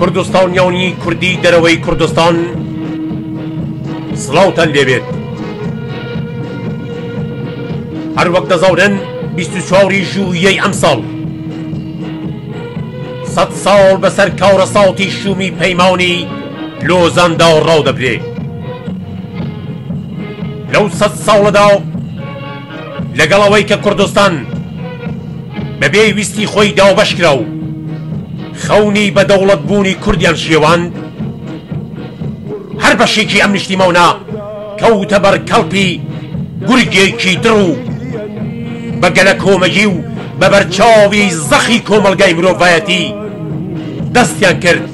کوردستانیانی کوردی دەرەوەی کوردستان سڵاوتان لێبێت. هەروەک دەزانن 24 ی ژوویەی ئەمساڵ سەد ساڵ بەسەر کارەساتی شومی پەیمانی لۆزاندا ڕاودەبرێ. لەو سەد ساڵەدا لەگەڵ ئەوەی کە کوردستان بەبێ ویستی خۆی دابەشکرا و خەونی بە دەوڵەت بوونی کوردیان شێواند، هەر بەشێکی ئەم نیشتیمانە کەوتە بەر کەڵپی گورگێکی دڕ و بە گەلەکۆمەگی و بە بەرچاوی زەقی کۆمەڵگای مرۆڤایەتی دەستیان کرد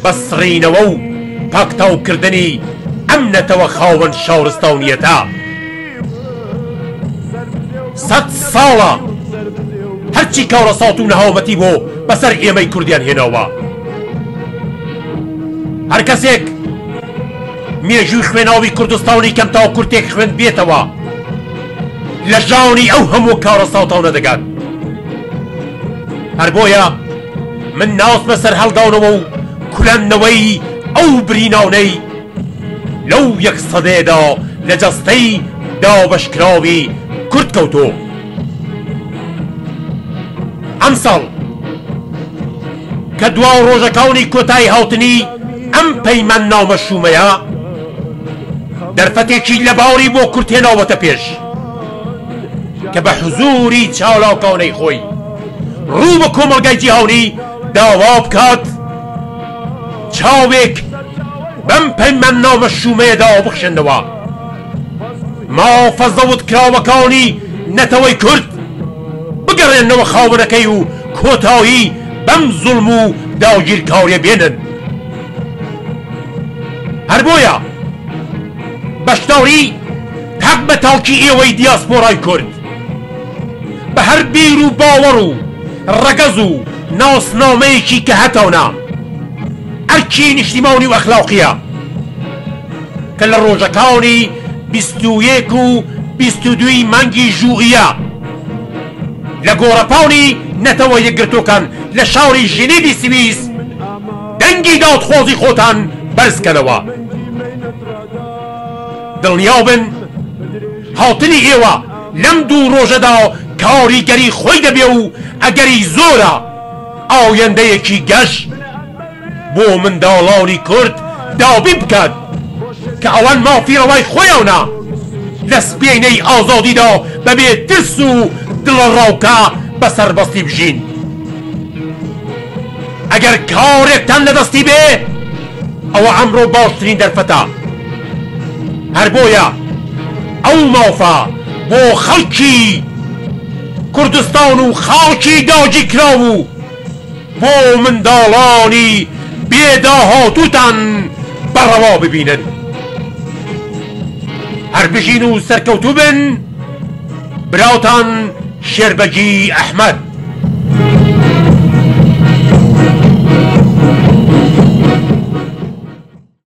بە سڕینەوە و پاکتاوکردنی ئەم نەتەوە خاوەن شارستانیەتە. سەت ساڵە هەرچی کارەسات و نەهامەتی بۆ بەسەر ئێمەی کوردیان هێناوە. هەر کەسێک مێژووی خوێناوی کوردستانی کەم تا کورتێک خوێندبێتەوە لە ژانی ئەو هەموو کارەساتانە دەگات. هەر بۆیە من ناچمە سەر هەڵدانەوە و کولاندنەوەی ئەو برینانەی لەو یەک سەدەیەدا لە جەستەی دابەشکراوی کورد کەوتۆ. ئەمساڵ کە دوا ڕۆژەکانی کۆتایی هاتنی ئەم پەیماننامە شوومەیە، دەرفەتێکی لەباری بۆ کورد هێناوەتە پێش کە بە حزووری چالاکانەی خۆی ڕوو بە کۆمەڵگای جیهانی داوا بکات چاوێک بەم پەیماننامە شوومەیەدا بخشێنەوە. مافە زەوتکراوەکانی نەتەوەی کورد بگەڕێننەوە خاوەنەکەی و کۆتایی بەم زوڵم و داگیرکاریە بێنن. هەر بۆیە بەشداری تاک بە تاکی ئێوەی دیاسپۆرای کورد بە هەر بیر و باوەڕ و ڕەگەز و ناسنامەیەکی کە هەتانە ئەرکی نیشتیمانی و ئەخلاقیە کە لە ڕۆژەکانی 21 و 22 ی مانگی ژوئیە لە گۆڕەپانی نەتەوە یەکگرتووەکان لە شاری ژنیڤی سویس دەنگی دادخوازی خۆتان بەرز کەنەوە. دڵنیابن هاتنی ئێوە لەم دوو ڕۆژەدا کاریگەری خۆی دەبێ و ئەگەری زۆرە ئایندەیەکی گەش بۆ منداڵانی کورد دابین بکات کە ئەوان مافی ڕەوای خۆیانە لە سپێینەی ئازادیدا بەبێ ترس و دڵەڕاوکە بە سەربەستی بژین. ئەگەر کارێکتان لە دەستی بێ ئەوە ئەمڕۆ باشترین دەرفەتە. هەر بۆیە ئەو مافە بۆ خەڵکی کوردستان و خاکی داگیرکراو و بۆ منداڵانی بێ داهاتووتان بە ڕەوا ببینن. هەر بژین و سەرکەوتوو بن. براوتان شێربەگی ئەحمەد.